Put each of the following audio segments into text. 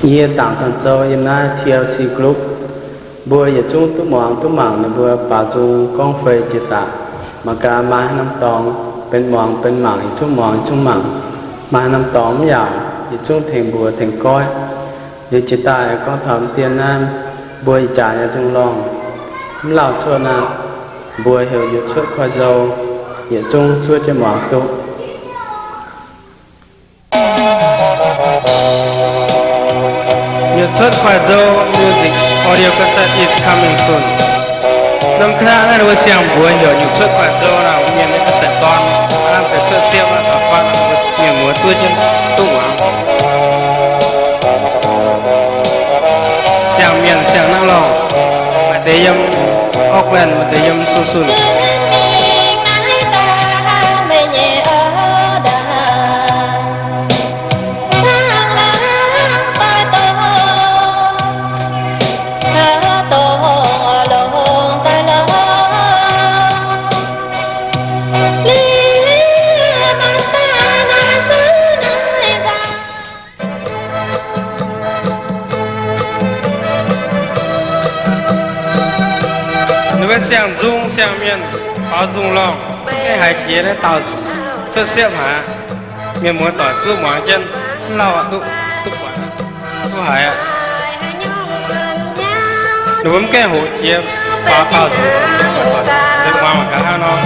Yie Dangc Zanc Zou yiem naaiv T L C group, mbuo yietc zungv duqv muangx duqv mangc ninh mbuo baaux nzung gorngv fei jiex daaih. Mangc gaax maaih haaix norm dorngx benx muangx benx mangc, yietc zungv muangx yietc zungv mangc. Maaih haaix norm dorngx mv yaac yietc zungv tengx mbuox tengx goiv. Liuz jiex daaih gorngv taux mv dien naaiv, mbuo ih jaax nyei nzung lorngh mv lauh cuotv naaiv, mbuo heuc Nyutc Cuotv Koiv-Nzou, yietc zungv zuov jienv muangx duqv. Nyutc Cuotv Koiv-Nzou music audio cassette is coming soon. Norm ka'nangv naaiv ninh mbuo siang-mbuox heuc Nyutc Cuotv Koiv-Nzou nor, mienh nyei cassette dorn, hnangv deix cuotv siepv aqv, taux fatv mienh muoz zuov jienv duqv muangx. Siang-mienh siang-naaiv lorngh, maaih deix yiem Auckland, maaih deix yiem Susun. Ninh mbuo siang-nzung siang-mienh baaux nzung lorngh, maiv gaengh haiz jiex naaiv dauh nzung, cuotv siepv haic. Mienh muoz doic zuov muangx jienv, mv lauh duqv, duqv buatc, duqv haiz aqv. Ninh mbuo mv gaengh hoqc jiex, baaux dauh nzung, se muangx mangc gaax hnangv nor.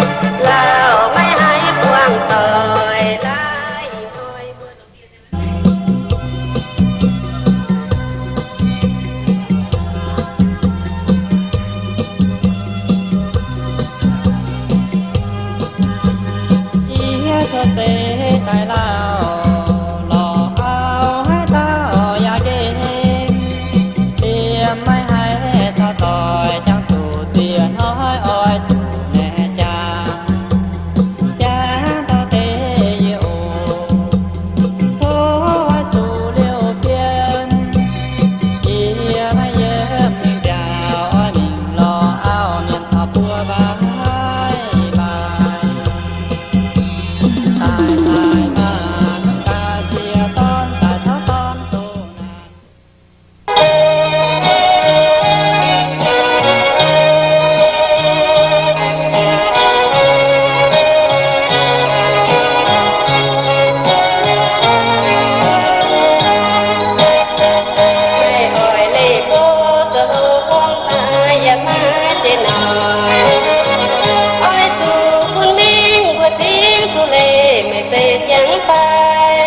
Yie cuotv seix daaih lauh, lorz auv haaix dauh yaac nqemh, liemh maiv haih caux doic jangx zuqc ziex hnoi oix zuqc naeqc jaax. Jangx taux deix yie oc, tov oix zuqc liouh bienh. Yie maiv yiem mingh nziaauc, oix mingh lorz auv mienh taux buo mbaaix mbaaix. Daaih daaih maah, ga'sie dorn daaih taux dorn doqc naanc. Oix zuqc bun mingh mbuo zingv zuqc leih, meih zeiz jangx fai?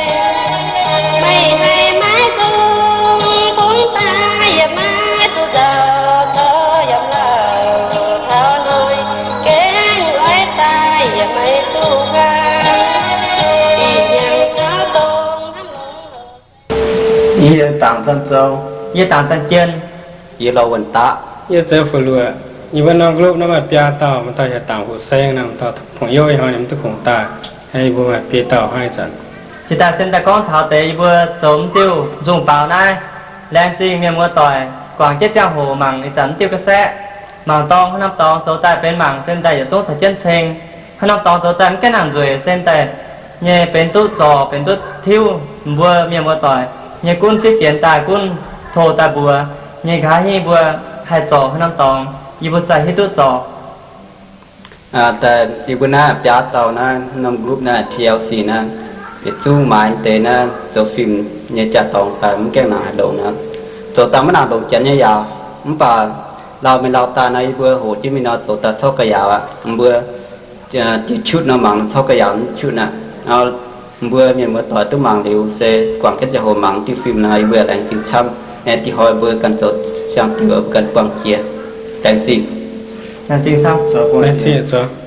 Meih haih maiv zungh bungx daaih, yaac maiv duqv nzauh tov yaac lauh taux hnoi, gaengh oix daaih yaac maiv duqv haaix. Ih hnyangx taux dongh hnamv longx. Yie Dangc Zanc Zou. Yie Dangc Zanc Jien. Yie Lorh Wuonh Daqv. Yie Zoux Fu Luoqc. Yie mbuo norm group naaiv maaih biaa dauh, maaih dauh yaac Dangc Fu Seng nor, maaih dauh Pong Youv, ih hnoi ninh mv duqv kungx daaih. Yie mbuo maaih biei dauh hnangv ih zanc. Jiex daaih se daaih gorngv taux deix yie mbuo zoux m'diuh nzungh baaux naaiv. Laengz zingh mienh muoz doic guangc jienv ziangh hoc mangc ih zanc m'diuh ga'saeqv. Mangc dorngx, haaix norm dorngx zoux daaih benx mangc se daaih yietc zungv taux jienv ceng. Haaix norm dorngx zoux daaih mv gaengh nangc nzueic se daaih nyei benx duqv zorc, benx duqv tiuv mbuo mienh muoz doic nyei gunv fiev fienx daaih gunv tov daaih mbuox nyei nqa'haav hingv mbuo haih zorc haaix norm dorngx, yie mbuo zaih hiuv duqv zorc. Yie mbuo naaiv biaa dauh naaiv norm group naaiv T L C naaiv, yietc zungv maaiz deix naaiv zoux fim nyei jaa-dorngx daaih mv gaengh nangc haaix ndongc naaiv. Zoux daaih mv nangc ndongc janx nyei yaauc, mv baac lauh mingh lauh daaih nor yie mbuo hoqc jienv mingh nor zoux daaih corc ga'yaauc aqv. Mbuo diuh qutv nor mangc nor corc ga'yaauc qutv aqv. Mbuo mienh muoz doic duqv mangc liuz se guangc jienv ziangh hoc mangc diuh fim nor yie mbuo laengz zingh camv. Aengx dih hnoi mbuo ganh zoux siang-diuh mbuo ganh buangh jiex. Laengz zingh. Laengz zingh camv.